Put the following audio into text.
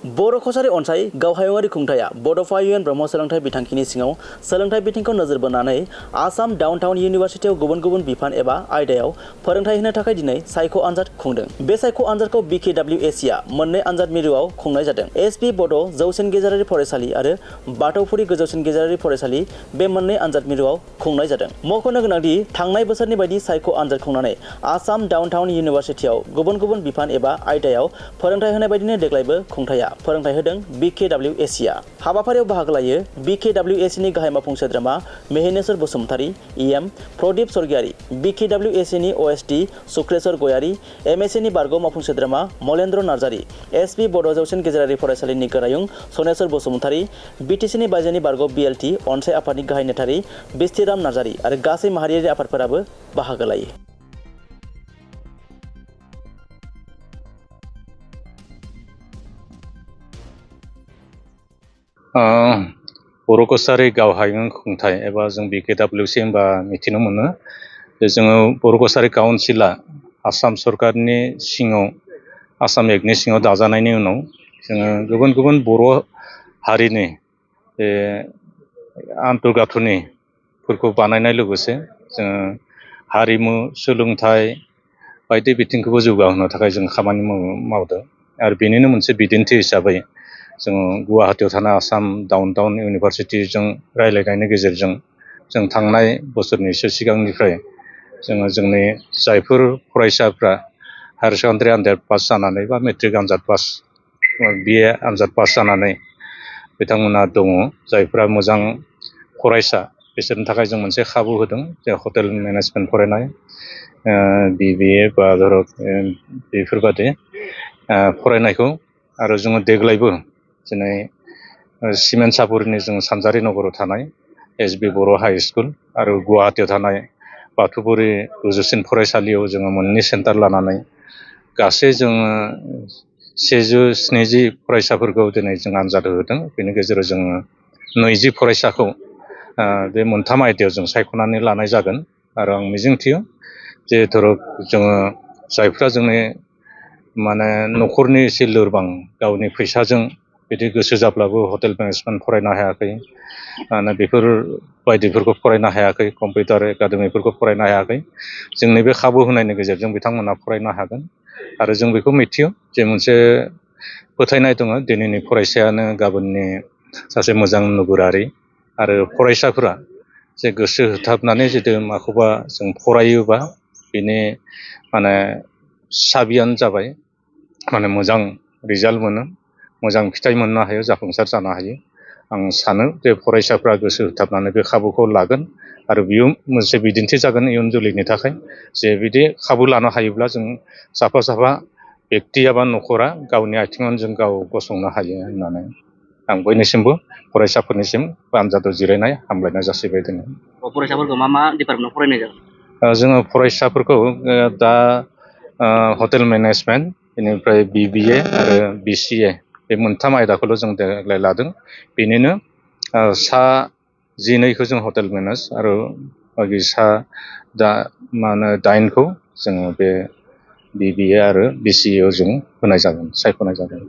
बर' कसारि अनसाय गावहायुङारि खुंथाया बड'फा U N Brahma सोलोंथाइ बिथांखिनि सिङाव सोलोंथाइ बिथिंखौ नोजोर बोनानै आसाम डाउनटाउन इउनिभार्सिटियाव गुबुन गुबुन बिफान एबा आयदायाव फोरोंथाइ होनो थाखाय दिनै सायख' आनजाद खुंदों। बे सायख' आनजादखौ BKWSCआ मोननै आनजाद मिरुआव खुंनाय जादों। SP बड' जौसिन गेजेरारि फरायसालि आरो बाथौफुरि गोजौसिन गेजेरारि फरायसालि बे मोननै आनजाद मिरुआव खुंनाय जादों। मख'नो गोनांदि थांनाय बोसोरनि बायदि सायख' आनजाद खुंनानै आसाम डाउनटाउन इउनिभार्सिटियाव गुबुन गुबुन बिफान एबा आयदायाव फोरोंथाइ होनाय बायदिनो देग्लायबो खुंथाया फोरोंथाइ होदों BKWSCआ। हाबाफारियाव बाहागो लायो BKWSCनि गाहाय मावफुं सोद्रोमा मेहेनेश्वर बसुमतारी, EM प्रदीप स्वर्गियारी, BKWSCनि OSD सुक्रेश्वर गयारी, MSCनि बारग' मावफुं सोद्रोमा मलेन्द्र नार्जारी, SP बड' जौसिन गेजेरारि फरायसालिनि गोरायुं सनेश्वर बसुमतारी, BTCनि बायजोनि बारग' BLT अनसाय आफादनि गाहाय नेथारि बिस्तिराम नार्जारी आरो गासै माहारियारि आफादफोराबो बाहागो लायो। बर' कसारि गावहायुं खुंथाइ एबा जों BKWC होनबा मिथिनो मोनो जे जोङो बर' कसारि काउन्सिला आसाम सरकारनि सिङाव आसाम एक्टनि सिङाव दाजानायनि उनाव जोङो गुबुन गुबुन बर' हारिनि आन्तगाथनिफोरखौ बानायनाय लोगोसे जोङो हारिमु सोलोंथाइ बायदि बिथिंखौबो जौगाहोनो थाखाय जों खामानि मावदों आरो बेनिनो मोनसे बिदिन्थि हिसाबै जोङो गुवाहाटीयाव थानाय आसाम डाउनटाउन इउनिभार्सिटिजों रायज्लायनायनि गेजेरजों जों थांनाय बोसोरनैसो सिगांनिफ्राय जोङो जोंनि जायफोर फरायसाफ्रा हायार सेकेन्डारि आनजाद पास जानानै बा मेट्रिक आनजाद पास BA आनजाद पास जानानै बिथांमोना दङ जायफ्रा मोजां फरायसा बिसोरनि थाखाय जों मोनसे खाबु होदों जे हटेल मेनेजमेन्ट फरायनाय BBA बा धरक बेफोरबादि फरायनायखौ आरो जोङो देग्लायबो दिनै सिमेन्ट सापरिनि जों सानजारि नगराव थानाय SB बर' हाइ स्कुल आरो गुवाहाटीयाव थानाय बाथौफुरि गोजौसिन फरायसालियाव जोङो मोननै सेन्टार लानानै गासै जोङो 170 फरायसाफोरखौ दिनै जों आनजाद होदों। बेनि गेजेराव जोङो 20 फरायसाखौ बे मोनथाम आयदायाव जों सायख'नानै लानाय जागोन आरो आं मिजिंथियो जे धरक जोङो जायफ्रा जोंनि माने न'खरनि एसे लोरबां गावनि फैसाजों बिदि गोसो जाब्लाबो हटेल मेनेजमेन्ट फरायनो हायाखै बेफोर बायदिफोरखौ फरायनो हायाखै कम्पिउटार एकाडेमिफोरखौ फरायनो हायाखै जोंनि बे खाबु होनायनि गेजेरजों बिथांमोना फरायनो हागोन आरो जों बेखौ मिथियो जे मोनसे फोथायनाय दङ दिनैनि फरायसायानो गाबोननि सासे मोजां नोगोरारि आरो फरायसाफोरा जे गोसो होथाबनानै जुदि माखौबा जों फरायोबा बिनि माने साबियानो जाबाय माने मोजां रिजाल्ट मोनो मोजां फिथाइ मोननो हायो जाफुंसार जानो हायो। आं सानो जे फरायसाफ्रा गोसो होथाबनानै बे खाबुखौ लागोन आरो बेयो मोनसे बिदिन्थि जागोन इयुन जोलैनि थाखाय जे बिदि खाबु लानो हायोब्ला जों साफा साफा बेक्ति एबा न'खरा गावनि आथिङाव जों गाव गसंनो हायो होननानै आं बयनिसिमबो फरायसाफोरनिसिम आनजादाव जिरायनाय हामलायनाय जासिबाय दङ। फरायसाफोरखौ मा डिपार्टमेन्टआव फरायनाय जागोन? जोङो फरायसाफोरखौ दा हटेल मेनेजमेन्ट बेनिफ्राय BBA आरो BCA बे मोनथाम आयदाखौल' जों देग्लाय लादों। बेनिनो 12 जों हटेल मेनेज आरो बाखि 8खौ जोङो बे BBA आरो BCA जों होनाय जागोन सायख'नाय जागोन।